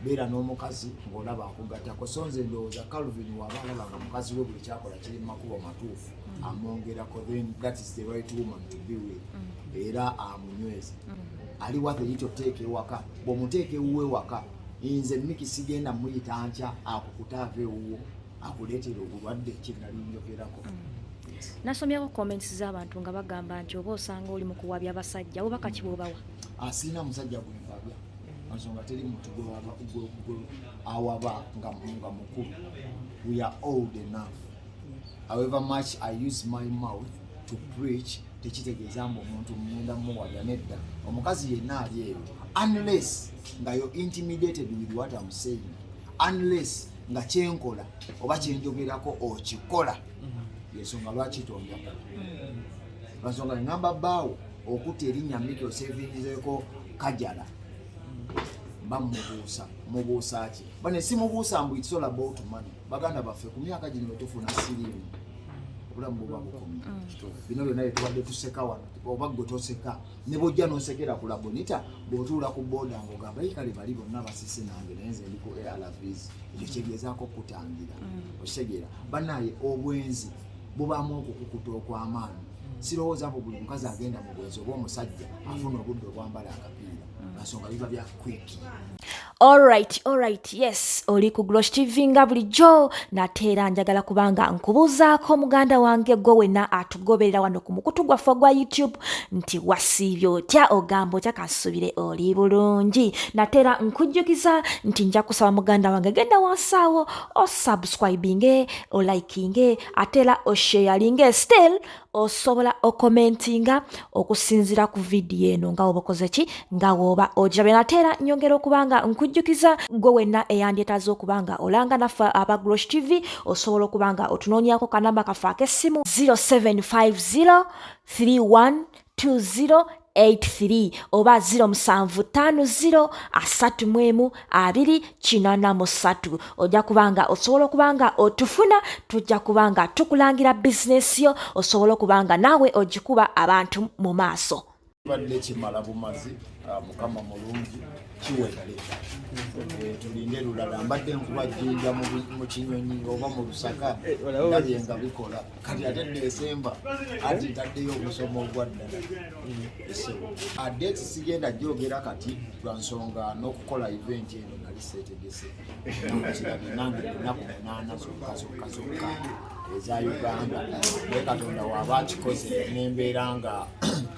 Beera n'omukazi ng'olaba akugattako. So nze ndowooza Calvin waba alaba nga mukazi we buli kyakola kiri mu makubo matuufu, amwongerako, then that is the right woman to be with, era amunyweze. Ali worth it oteeka ewaka. Bw'omuteeka ewuwe waka, nze Miki sigenda muyita nkya akukuta ava ewuwo akuleetera obulwadde, kyenali njogerako. Yes. Nasomyako comments z'abantu nga bagamba nti oba osanga oli mu kuwabya abasajja. Obubaka ki bw'obawa? Asiina musajja gwenvabya, ensonga teri muntu awaba nga mukulu. We are old enough. However much I use my mouth to preach, tekitegeeza mbu omuntu mugenda muwabya. Nedda. Omukazi yenna ali eyo, unless nga yo intimidated with what I'm saying, unless nga kyenkola oba kyenjogerako okikola, yensonga lwaki tonjagala. Lwansonga neŋŋamba bbaawo okutta erinnya Miki osevingizeeko kajala, mba mubuusa. Mubuusa ki? Bane simubuusa mbu it's all about money. Baganda baffe, ku myaka gino wetufuna siriimu, obulamu buba bukomye. Bino byonna byetubadde tuseka wano, oba gwe toseka, ne bwojja nosekera ku Labonita, bw'otuula ku booda ng'ogamba, "Yi, kale bali bonna basise nange, naye nze ndi ku ARVs." Ekyo kyegezaako okutangira. Okitegeera? Banaye, obwenzi bubaamu okukukuta okw'amaanyi. Sirowooza mbu buli mukazi agenda mu bwenzi oba omusajja afuna obudde obwambala akapiira, lwansonga biba bya quick. Alright, yes, oli ku Glosh TV nga bulijjo. Nate era njagala kubanga nkubuuzaako, muganda wange, gwe wenna atugoberera wano ku mukutu gwaffe ogwa YouTube, nti wasiibye otya? Ogamba otya? Kansuubire oli bulungi. Nate era nkujjukiza nti nja kusaba, muganda wange, genda wansi awo osubscribinge, olikinge, ate era osharinge. Still osobola okomentinga okusinziira ku vidiyo eno nga woba okoze ki, nga woba ogirabye. Nate era nyongera okuba nga nkujjukiza, gwe wenna eyandyetaaze okuba nga olanga naffe aba Glosh TV, osobola okuba nga otunoonyako kanamba kaffe ak'essimu 0750 3120 83 oba 0750 31 283. Ojja kubanga osobola okuba nga otufuna, tujja kuba nga tukulangira bizinesi yo, osobola okuba nga naawe ogikuba abantu mu maaso. Kibadde kimala bumazi. Mukama mulungi, kiwedde. Tulinde lulala. Mbadde nkuba jjinja mu kinyonyi oba mu lusaka, ndabye nga bikola. Kati ate Desemba anti ntaddeyo omusomo ogwa ddala. Date sigenda gyogera kati lwa nsonga n'okukola event eno nali seetegese. Kirabye nange ennaku 8 zokka zokka zokka eza Uganda, naye Katonda waaba akikoze nembeera nga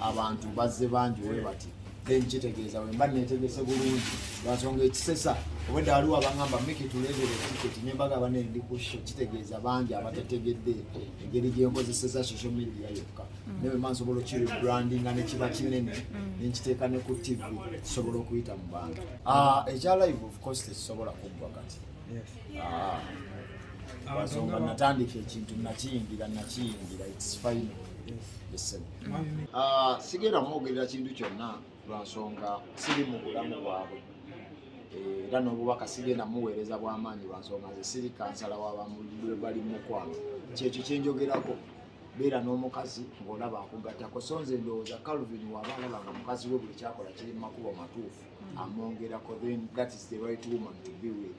abantu bazze bangi we bati, then kitegeeza bwe mba neetegese bulungi. Lwansonga ekisesa, obwedda waliwo abangamba, "Miki, tuleetere tiketi," nembagaba nendi ku show. Kitegeeza bangi abatategedde engeri gyenkozeseza social media yokka, naye bwe mba nsobola okirebrandinga nekiba kinene, nenkiteeka ne ku TV, kisobola okuyita mu bantu. Ekya live, of course, tekisobola kuggwa kati. Lwansonga natandika ekintu, nakiyingira, it's final. Yes, sir. Sigenda mwogerera kintu kyonna lwansonga siri mu bulamu bwabwe. Era n'obubaka sigenda muweereza bw'amaanyi lwansonga nze siri kansala w'abamu bali mukwano. Kyekyo kyenjogerako. Beera n'omukazi ng'olaba akugattako. So nze ndowooza Calvin waba alaba nga mukazi we buli kyakola kiri mu makubo matuufu, amwongerako, then that is the right woman to be with,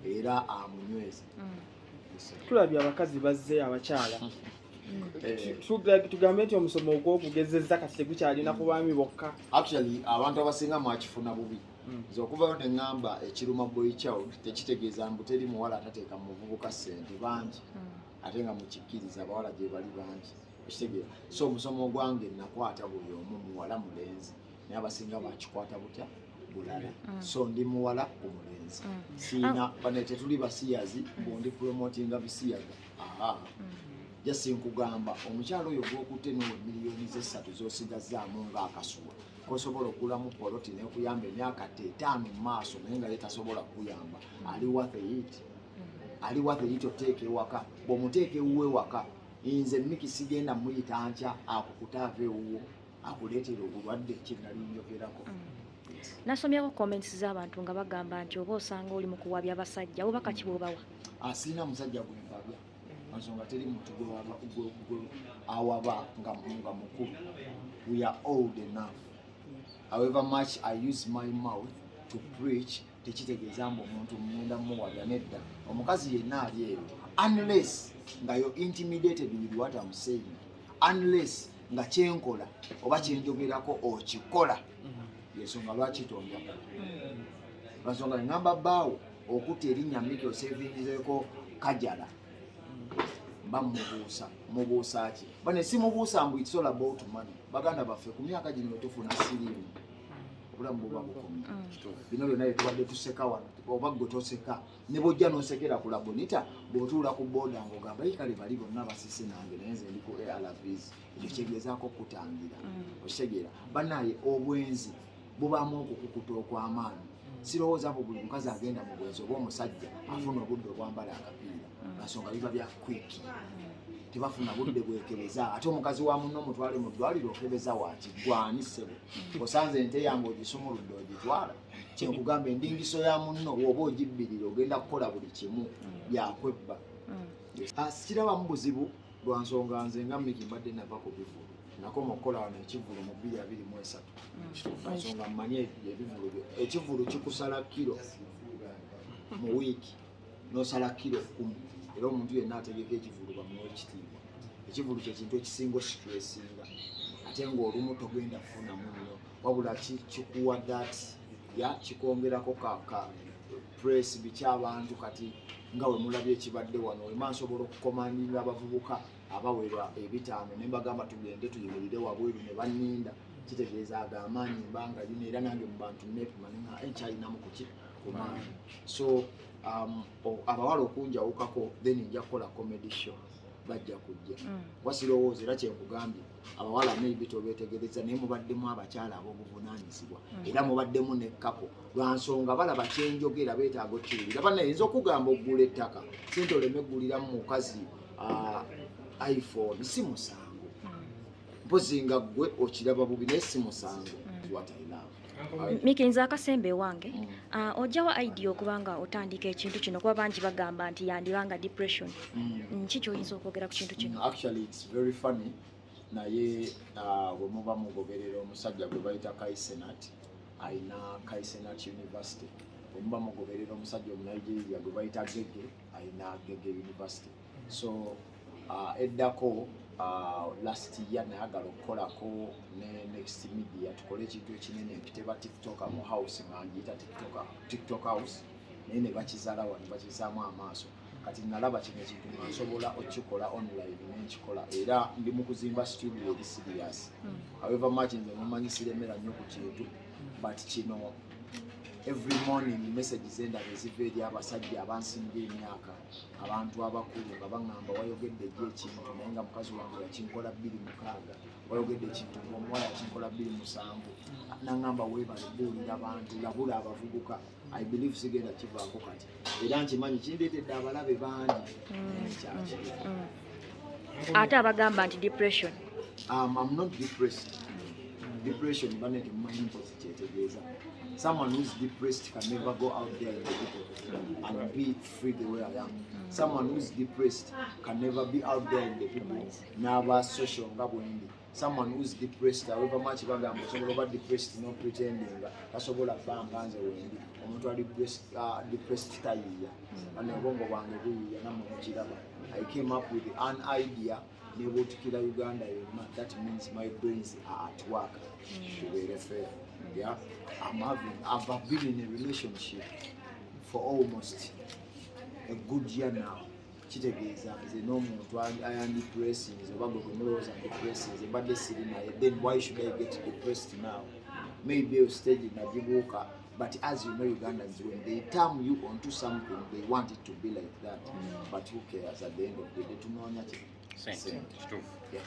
era amunyweze. Tulabye abakazi bazze, abakyala. Tugambe nti omusomo ogw'okugezeza kati tegukyalina ku baami bokka? Actually, abantu abasinga mwakifuna bubi. Nze okuvayo ne ŋŋamba ekiruma boy child, tekitegeeza mbu teri muwala atateeka mu muvubuka ssente. Bangi, ate nga mukikkiriza, abawala gye bali bangi. Okitegeera? So omusomo ogwange nakwata buli omu, muwala, mulenzi, naye abasinga bakikwata butya bulala. So ndi muwala ku mulenzi, siina bane, tetuli basiyazi mbu ndi promotinga bisiyaga. Aha, jasi nkugamba, omukyalo oyo gwokutte nowe miliyoni zesatu zosigazaamu ng'akasuwa kosobola okugulamu poloti nekuyamba emyaka 50 mu maaso, naye nga ye tasobola kukuyamba, ali worth it? Ali worth it oteeka ewaka? Bw'omuteeka ewuwe waka, nze Miki sigenda muyita nkya akukuta ava ewuwo akuleetera obulwadde, kyenali njogerako. Yes. Nasomyako comments z'abantu nga bagamba nti oba osanga oli mu kuwabya abasajja. Obubaka ki bw'obawa? Asiina musajja gwenvabya, ensonga teri muntu awaba nga mukulu. We are old enough. However much I use my mouth to preach, Tekitegeeza mbu omuntu mugenda muwabya, nedda. Omukazi yenna ali eyo, unless nga yo intimidated with what I'm saying, unless nga kyenkola oba kyenjogerako okikola, yensonga lwaki tonjagala. Lwansonga ŋŋamba bbaawo okutta erinnya Miki osevinzeeko kajala mba mubuusa. Mubuusa ki? Bane simubuusa mbu it's all about money. Baganda baffe, ku myaka gino wetufuna siriimu, obulamu buba bukomye. Bino byonna byetubadde tuseka wano, oba gwe toseka, ne bwojja n'osekera ku Labonita, bw'otuula ku booda ng'ogamba, "Yi kale bali bonna basise nange, naye nze ndi ku ARVs." Ekyo kyegezaako okutangira. Okitegeera bannaye, obwenzi bubaamu okukukuta okw'amaanyi. Sirowooza mbu buli mukazi agenda mu bwenzi oba omusajja afuna obudde obwambala akapiira, lwansonga biba bya quick, tebafuna budde bwekebeza. Ate omukazi wa munno omutwale mu ddwaliro, okebeza waki? Gwani ssebo osanze ente yange ogisumuludde ogitwala? Kyenkugamba, endingiso ya munno woba ogibbirira, ogenda kukola buli kimu byakwebba. Ah, sikirabamu buzibu lwansonga nze nga Miki mbadde nava ku bivulu. Nakoma okukola wano ekivulu mu 2023, lwansonga mmanyi ebivulu. Ekivulu kikusala kiro mu wiiki, nosala kiro 10. Era omuntu yenna ategeka ekivulu bamuwa ekitiibwa. Ekivulu kyekintu ekisinga ostressinga, ate ng'olumu togenda kufunamu nnyo, wabula kikuwa that ya kikwongerako ka press biki abantu. Kati nga we mulabye ekibadde wano, wema nsobola okucommandinga abavubuka abawera 500 ne mbagamba tugende tuyimirire wabweru ne banninda, kitegeeza ago amaanyi mbanga lino. Era nange mu bantu neepima nenga nkyalinamu kuki kumaanyi. So abawala okunjawukako, then nja kukola comedy show, bajja kujja. Wasirowooza era kyenkugambye, abawala maybe tobetegereza, naye mubaddemu abakyala ab'obuvunaanyizibwa, era mubaddemu ne couple. Lwansonga balaba kyenjogera, beetaaga okkiwulira. Bannayinza okugamba okugula ettaka sente oleme egguliramu mukazi iPhone, si musango. Mpozi nga ggwe okiraba bubi, naye si musango. What I love. Miki, nze akasembe ewange. Ah, ojjawa idea okuba nga otandika ekintu kino? Kuba bangi bagamba nti yandibanga depression. Nki kyoyinza okwogera ku kintu kino? Actually it's very funny, naye bwe muba mugoberera omusajja gwe bayita Kai Cenat, ayina Kai Cenat University. Bwe muba mugoberera omusajja omunigeria gwe bayita Gege, ayina Gege University. So eddako last year nayagala okukolako ne Next Media, tukole ekintu ekinene, mpite ba TikToker mu house nga ngiyita TikTok house, naye ne bakizaala wano, bakizaamu amaaso. Kati nalaba kino ekintu nga nsobola okukikola online, nenkikola. Era ndi mu kuzimba studio eri serious. However much nze mumanyi siremera nnyo ku kintu, but kino every morning message zendaba eziva eri abasajja abansinga emyaka, abantu abakulu, nga baŋŋamba, "Wayogedde gye ekintu naye nga mukazi wange yakinkola 2006. Wayogedde ekintu ngaomuwala yakinkola 2007." Naŋŋamba, "Weebale buulira bantu, labula abavubuka." I believe sigenda kivaako kati, era nkimanyi kindeetedde abalabe bangi, naye nkyakiri. Ate abagamba nti depression? I'm not depressed. Depression, bane temumanyi mpozi kyetegeeza. Someone who's depressed can never go out there in the people and be free the way I am. Someone who's depressed can never be out there in the people n'aba social nga bwendi. Someone who's depressed, however much bagamba osobola oba depressed no pretending, tasobola bbanga nze wendi. Omuntu ali depressed tayiiya. Bano obwongo bwange buyiiya, nammwe mukiraba. I came up with an idea nebuutikira Uganda yonna. That means my brains are at work. Tubeere fair, yeah. I've been in a relationship for almost a good year now. Kitegeeza nze n'omuntu ayandepressinze, oba gwe gwemulowooza ndepressinze, mbadde siri naye. Then why should I get depressed now? Maybe eyo stage nagibuuka, but as you know, Ugandans, when they term you onto something, they want it to be like that. But who cares? At the end of the day, tunoonya ki? Sente. Sente. Kituufu. Yeah.